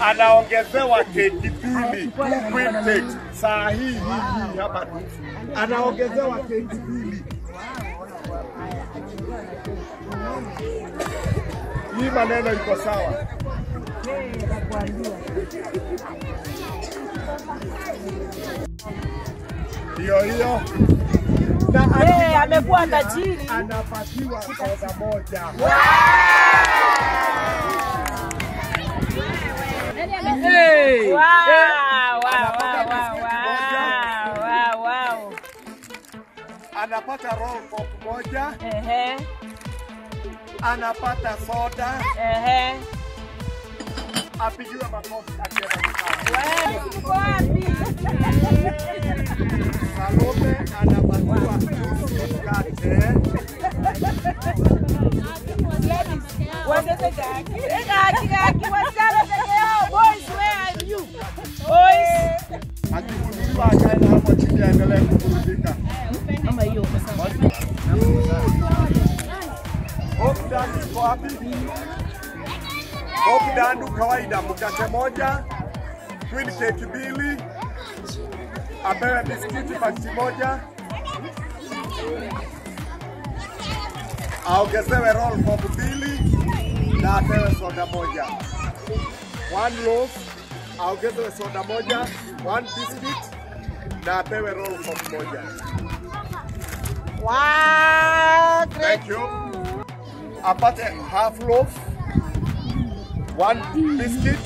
Anaongezewa keki mbili, 2 queen cakes. Saa hii hii hapa tu. Anaongezewa keki mbili. Hii maneno iko sawa. Hiyo hiyo. Na amekuwa tajiri. Anapatiwa soda moja. Hey. Wow, wow, wow, wow, wow. Anapata roll pop moja. Anapata soda. Apigiwe makofi akienda nyumbani. Salome anapatiwa nusu mkate. Boys, where are you? Boys. Akifunguliwa akaenda hapo chini aendelee kuburudika. Mama hiyo Hope Dandu iko wapi? Hope Dandu kawaida mkate moja, queen cake mbili, apewe biskiti pakiti moja, aongezewe roll pop mbili na apewe soda moja. 1 loaf, aongezewe soda moja, 1 biscuit na apewe roll pop moja. Wow, great. Thank you. Apate half loaf, 1 biscuit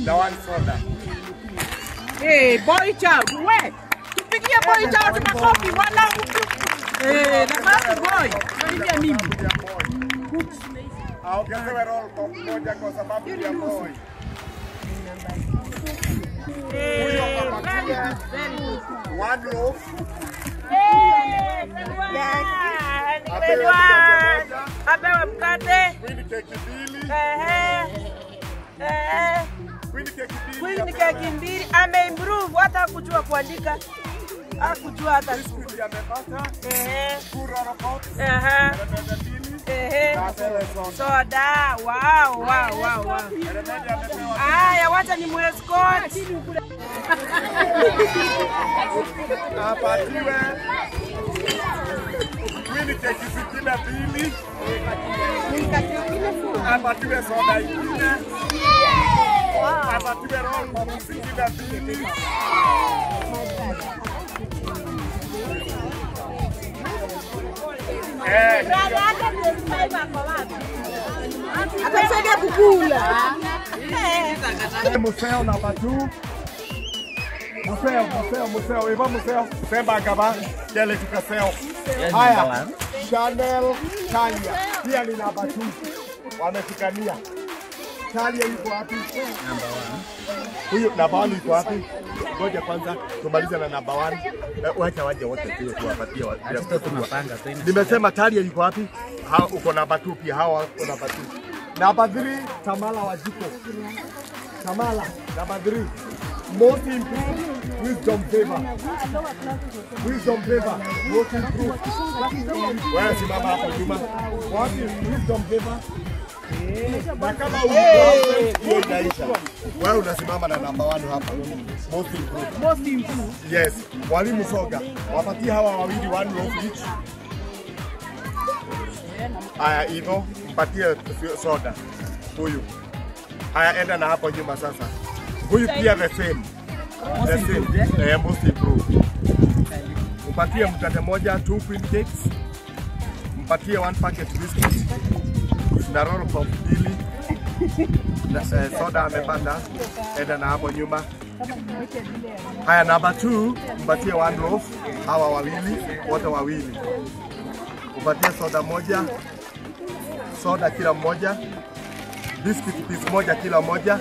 na 1 soda. Hey, boy child, we. Tupigie boy child makofi wala na makofi boy. Salimia mimi. Aongezewe roll pop moja kwa sababu ya boy. Huyo apatiwe 1 loaf. Apewe mkate. Queen cake mbili. Queen cake mbili. Queen cake mbili. Ameimprove hata kujua kuandika. Hakujua hata biscuit amepata. Kura pop. Soda. Wow, wow, wow, wow. Haya, wacha ni muescort. Apatiwe queen cake zingine mbili. Apatiwe soda ingine. Apatiwe roll pop zingine mbili. Atasaidia kukula. Museo namba 2. Museo, museo, museo. Iva museo. Semba gaba. Kele tukaseo. Haya. Chanel Talia. Pia ni namba 2. Wamefikania. Talia yuko wapi? Namba 1. Huyu namba 1 yuko wapi? Ngoja kwanza tumalize na namba 1. Wacha waje wote pia tuwapatie. Tunapanga tu. Nimesema Talia yuko wapi? Hao uko namba 2 pia, hawa wako namba 2. Namba 3 Tamala Wajiko. Tamala namba 3. Most improved Wisdom Favor. Wisdom Favor. Most improved. Wewe simama hapo Juma. Wapi Wisdom Favor? Na kama hiyo inaisha. Wewe unasimama na namba 1 hapa. Most improved. Most improved. Yes. Walimu soga. Wapatie hawa wawili 1 loaf each. Aya hivyo mpatie soda huyu. Aya enda na hapo nyuma sasa. Huyu pia the same. The same. Most improved. Mpatie mkate moja, 2 queen cakes. Mpatie 1 packet biscuit. Na roll pop mbili. Na soda amepata. Enda na hapo nyuma. Haya namba 2 mpatie 1 loaf. Hawa wawili, wote wawili. Upatie soda moja, soda kila mmoja, biscuit piece moja kila moja,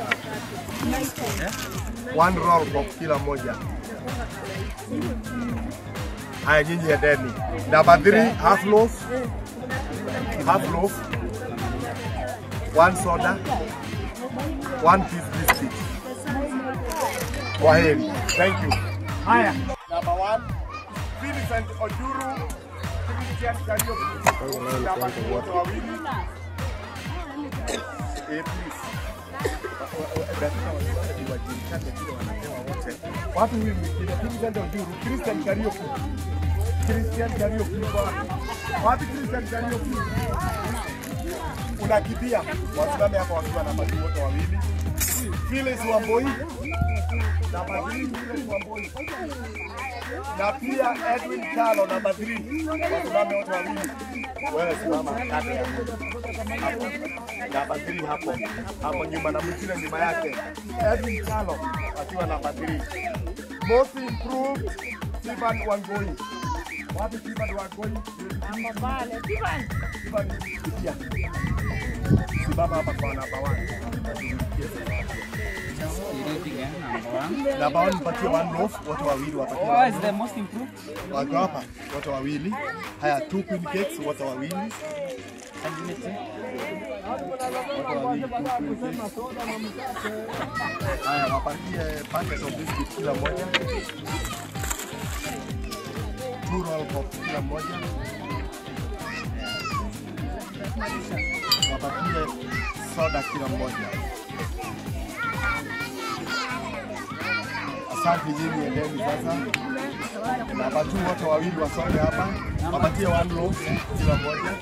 1 roll pop kila moja. Haya nyinyi endeni. Namba 3 half loaf, half loaf, 1 soda, 1 piece biscuit. Kwaheri. Thank you. Haya. Number 1, Vincent Ojuru. Please. Nataka watu wajulikane vile wanapewa wote. Watu huyu mwingine, Vincent Ojuru, Christian Kariuki. Christian Kariuki yuko wapi? Wapi Christian Kariuki? Unakimbia. Wasimame hapa wakiwa namba 2 wote wawili. Phyllis Wamboi. Namba 3 Phyllis Wamboi. Na pia Edwin Chalo namba 3. Wasimame wote wawili. Wewe simama kando ya hapo. Namba 3 hapo. Hapo nyuma na mwingine nyuma yake. Edwin Chalo akiwa namba 3. Most improved Stephen Wangoi. Wapi Stephen Wangoi? Pale Stephen. Stephen pia. Simama hapa kwa namba 1. Namba 1 mpatie 1 loaf, wote wawili wapatie. Oh, is the most improved? Wako hapa wote wawili. Haya, 2 queen cakes wote wawili. Wote wawili 2 queen cakes. Haya, wapatie packet of biscuit kila moja. 2 roll pop kila moja. Wapatie soda kila mmoja. Asante nyinyi, endeni sasa. Namba 2 wote wawili wasonge hapa. Wapatie 1 loaf kila mmoja.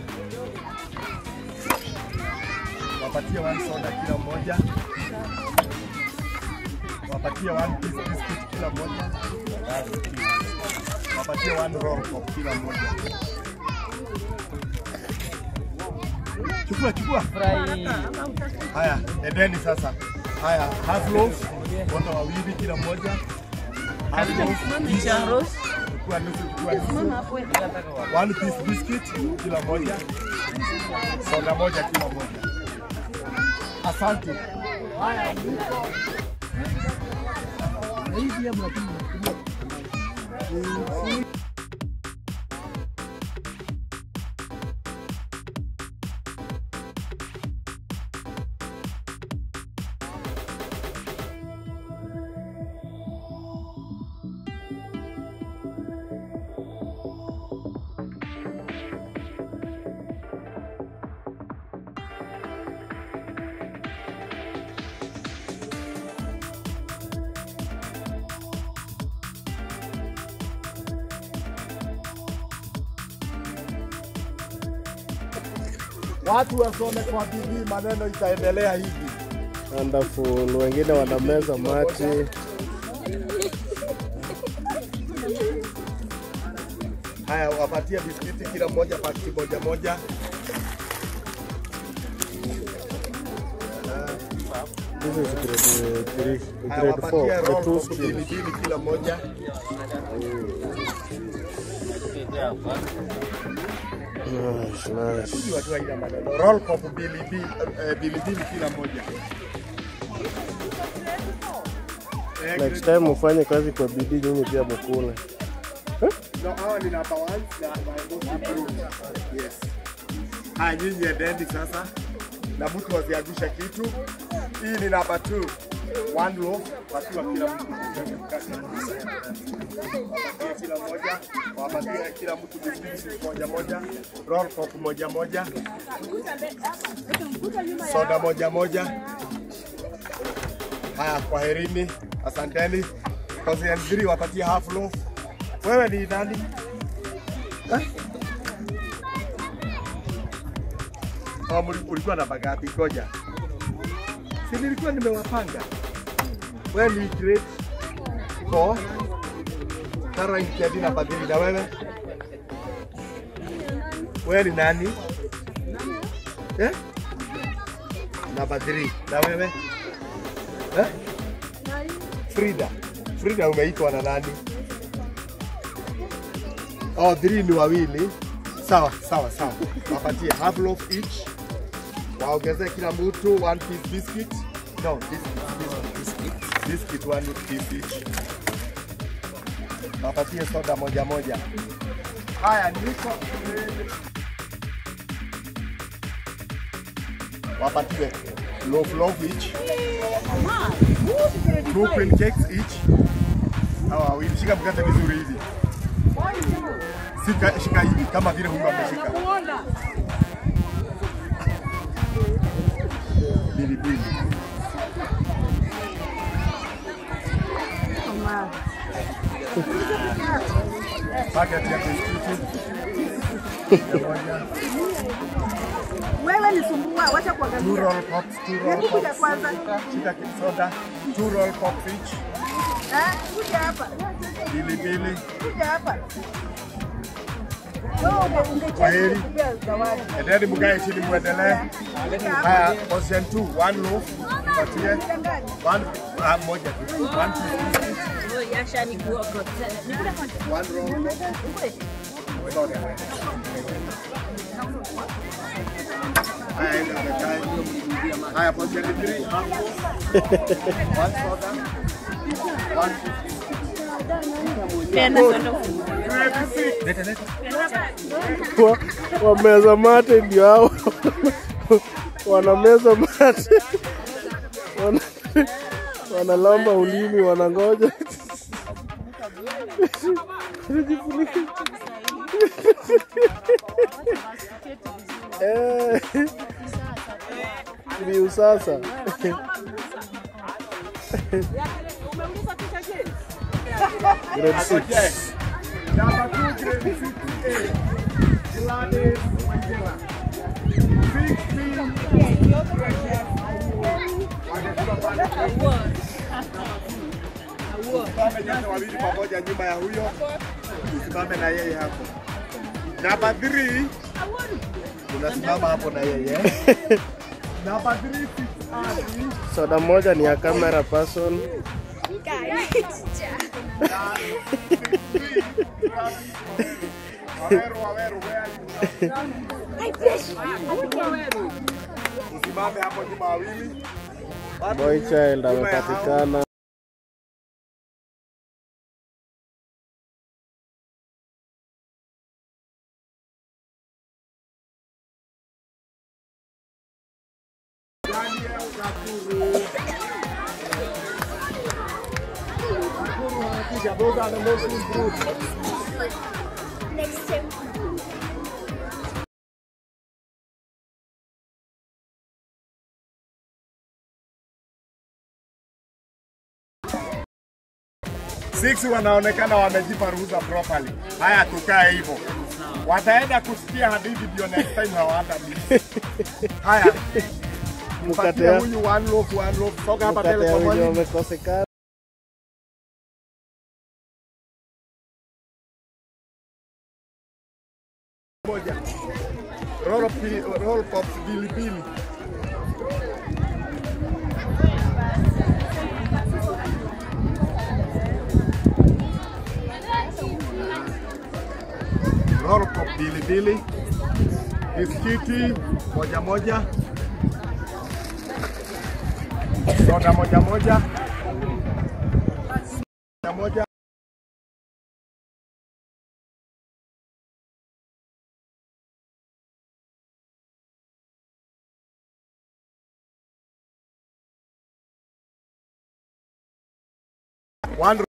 Wapatie 1 soda kila mmoja. Wapatie 1 piece biscuit kila mmoja. Wapatie 1 roll pop kila mmoja. Chukua, chukua. Haya, endeni sasa. Haya, half loaf wote wawili kila mmoja. Half loaf. Chukua nusu, chukua nusu. 1 piece biscuit kila mmoja. Soda moja kila mmoja. Asante. Haya. Watu wasome kwa bidii, maneno itaendelea hivi. Wonderful. Wengine wanameza mate. Haya, wapatie biskuti kila mmoja pakiti moja moja. This is grade 3, Haya, grade 4, wapatie the roll two pop mbili streams. mbili kila mmoja. Nice, nice. Huyu watu haina maneno. Roll pop mbili mbili, mbili mbili kila mmoja. Next time ufanye kazi kwa bidii, nyinyi pia mkule. No, hawa ni number 1 na most improved. Yes. Haya, nyinyi endeni sasa. Na mtu asiangushe kitu. Hii ni number 2. 1 loaf wakiwa kila mtu. Wapatie kila mmoja, wapatie kila mtu biskuti moja moja, roll pop moja moja, soda moja moja. Haya, kwaherini, asanteni. Kozi 3 wapatie half loaf. Wewe ni nani? Eh? Oh, ulikuwa na bagapi? Ngoja. Si nilikuwa nimewapanga. Wewe ni grade 4. Caroline Kedi na Badili, na wewe? Wewe ni nani? Eh? Namba 3. Na wewe? Eh? Frida. Frida umeitwa na nani? Oh, 3 ni wawili. Sawa, sawa, sawa. Wapatie half loaf each. Waongezee kila mtu 1 piece biscuit. No, biscuit. Biscuit 1 piece each. Wapatie soda moja moja. Haya, niko wapatie loaf each. 2 queen cakes each. Hawa wawili, shika mkate vizuri hivi. Shika hivi kama vile huyu ameshika. Mbili mbili. Packet ya biskuti. Moja. Wewe nisumbua, wacha kuangalia. 2 roll pops, 2 roll Hebu kuja pops. kwanza. Shika soda, 2 roll pops each. Ah, kuja hapa. Mbili mbili. Kuja hapa. Wewe Kwaheri. ungecheza zawadi. Endeni mkae chini muendelee. Haya, position 2, 1 loaf. Patie. 1 moja tu. 1 piece. 1 roll. Soda. Haya, enda mkae. Haya, position 3, half loaf. 1 soda. 1 piece. Grade 6. Wameza mate ndio hao. Wanameza mate. Wanalamba ulimi, wanangoja. Ni usasa. Grade 6. Number 2, grade 6A. Gladys Wanjela. 16. Usimame nyote wawili pamoja nyuma ya huyo. Usimame na yeye hapo. Number 3. Unasimama hapo na yeye. Number 3, 6A. Soda moja ni ya camera person. Waweru, Waweru, where are you? Usimame hapo nyuma wawili. Boy child amepatikana. Daniel Gakuru. Gakuru harakisha, those are the most improved. Next time. Six wanaonekana wamejipa ruhusa properly. Haya, tukae hivyo. Wataenda kusikia hadithi ndio next time hawata miss. Haya. Mkate Mpatie huyu one loaf, one loaf. Soga hapa mkate mbele ya kwa wenye mwalimu. wamekosekana. Moja. Roll pops mbili mbili. Roll pop mbili mbili. Biskiti moja moja. Soda moja moja. Moja moja. One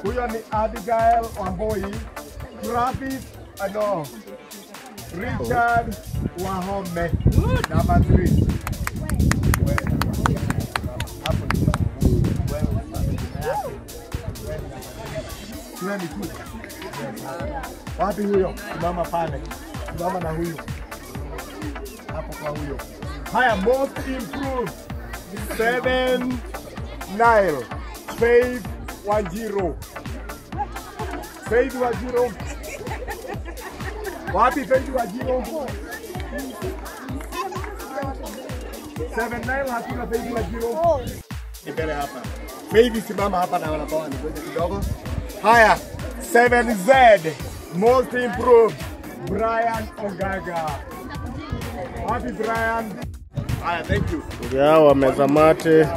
Huyo ni Abigail Wamboi, Travis, no, Richard Wahome. Number 3. Wewe hapo nyuma. Wewe wewe ni tu. Wapi huyo? Simama pale. Simama na huyo. Hapo kwa huyo. Haya, most improved. 7 Nile. Faith Wanjiru. Faith Wanjiru. Wapi Faith Wanjiru? 7 Nile hakuna Faith Wanjiru. Ni mbele hapa. Faith simama hapa na wanabawa ni kidogo. Haya, 7Z most improved Brian Ogaga. Happy Brian. Haya, thank you. Ndio wameza mate.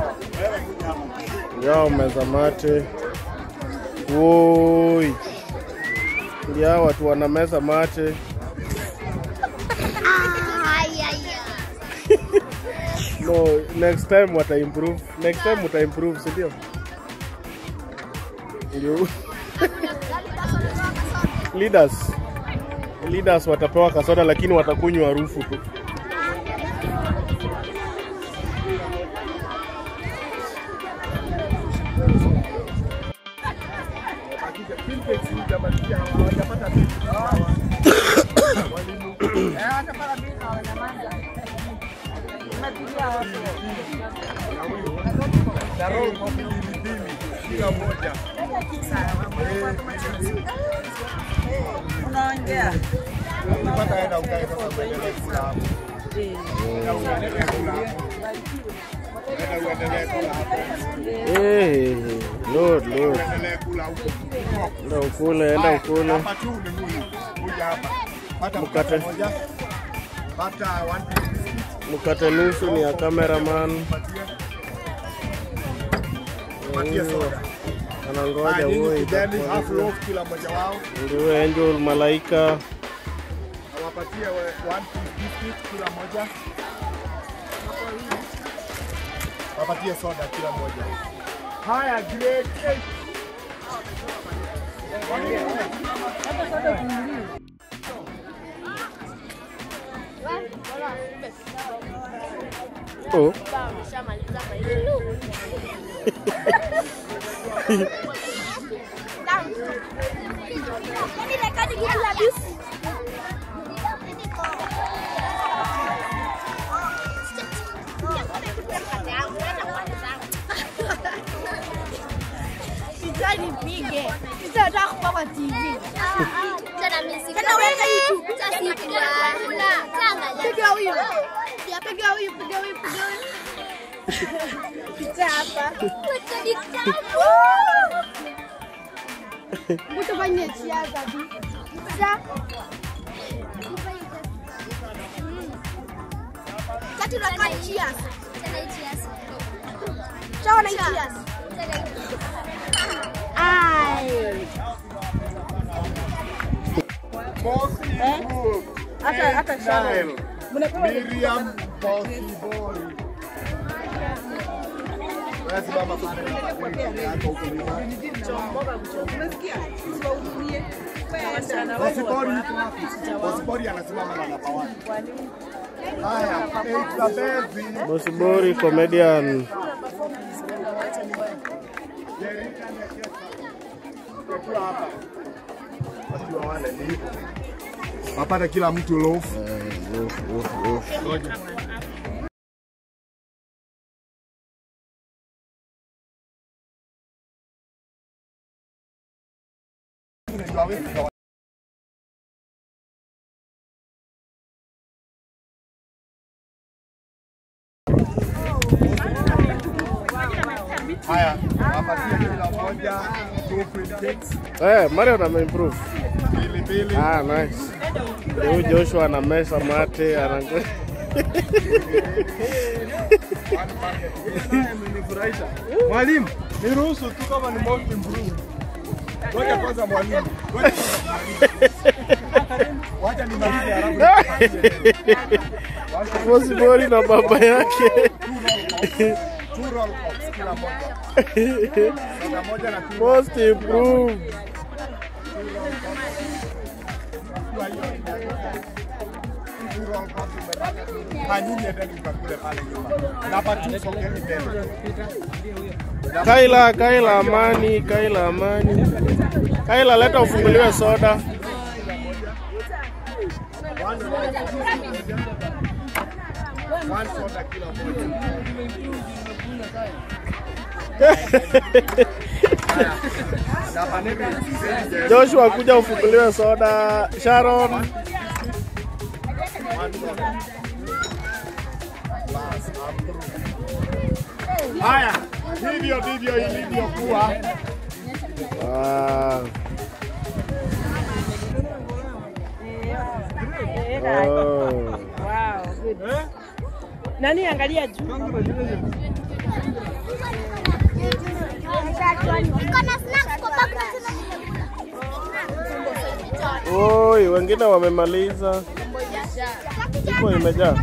Ndio wameza mate. Woi. Ndio watu wanameza mate. No, next time what I improve. Next time what I improve, si ndio? Ndio. Leaders watapewa kasoda lakini watakunywa harufu tu. Unaongea. Eh, Lord, Lord. Enda ukule, enda ukule. Hapa tu ni huyu. Kuja hapa. Pata mkate moja. Pata 1 biscuit. Mkate nusu ni ya cameraman. Patia soda. Anangoja wewe. Kijani half loaf kila mmoja wao. Ndio Angel Malaika. Awapatie 1 biscuit kila mmoja. Wapatie soda kila mmoja. Haya, grade 8. Oh. Miriam Bosibori. Bosibori anasimama na namba 1. Haya, Bosibori comedian. Wapata kila mtu loaf. Loaf. Haya, wapatie kila mmoja 2 queen cakes. Eh, Mario ame improve. Mbili. Ah, nice. Huyu Joshua ana mesa mate, anangoja. Amenifurahisha. Mwalimu, niruhusu tu kama ni most improved. Ngoja kwanza mwalimu. Ngoja kwanza. Wacha nimalize halafu. Bosibori na baba yake. 2 roll pops kila moja. Soda moja na 2 most improved. 2 roll ngapi umepata? Nyinyi endeni mkakule pale nyuma. Namba 2 songeni mbele. Kaila, Kaila amani, Kaila amani. Kaila leta ufunguliwe soda. One soda kila mmoja. Joshua kuja ufunguliwe soda. Sharon. Haya, hivyo ndivyo ilivyokuwa. Ah. Oh. Wow, good. Nani angalia juu. Iko na snacks kwa bag na tena nimekula. Oi, wengine wamemaliza. Tumbo imejaa.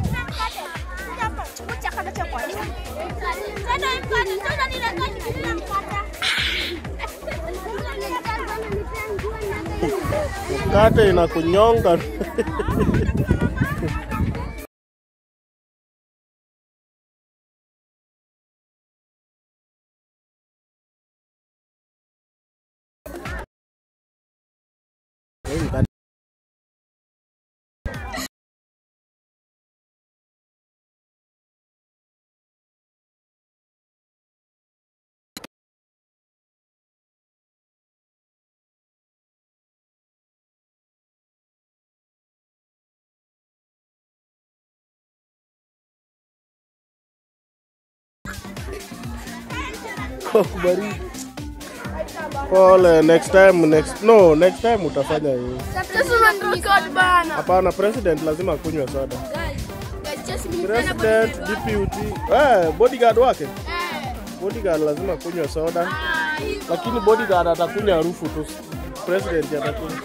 Mkate inakunyonga. Kwa kubariki. Pole, next time, next time utafanya hiyo. Hapana, president lazima akunywe soda. President, deputy, bodyguard wake. Bodyguard lazima akunywe soda. Lakini bodyguard atakunywa harufu tu. President atakunywa.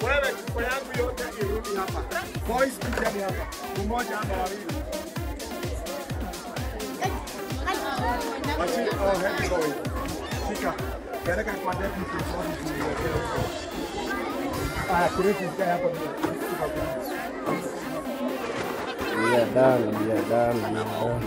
Wewe chupa yangu yote irudi hapa. Boys kujeni hapa. Mmoja ama wawili. Oh, head boy. Shika. Peleka kwa deputy office niwekee huko. Ah, kurudi hapo. We are done, we are done, we are done.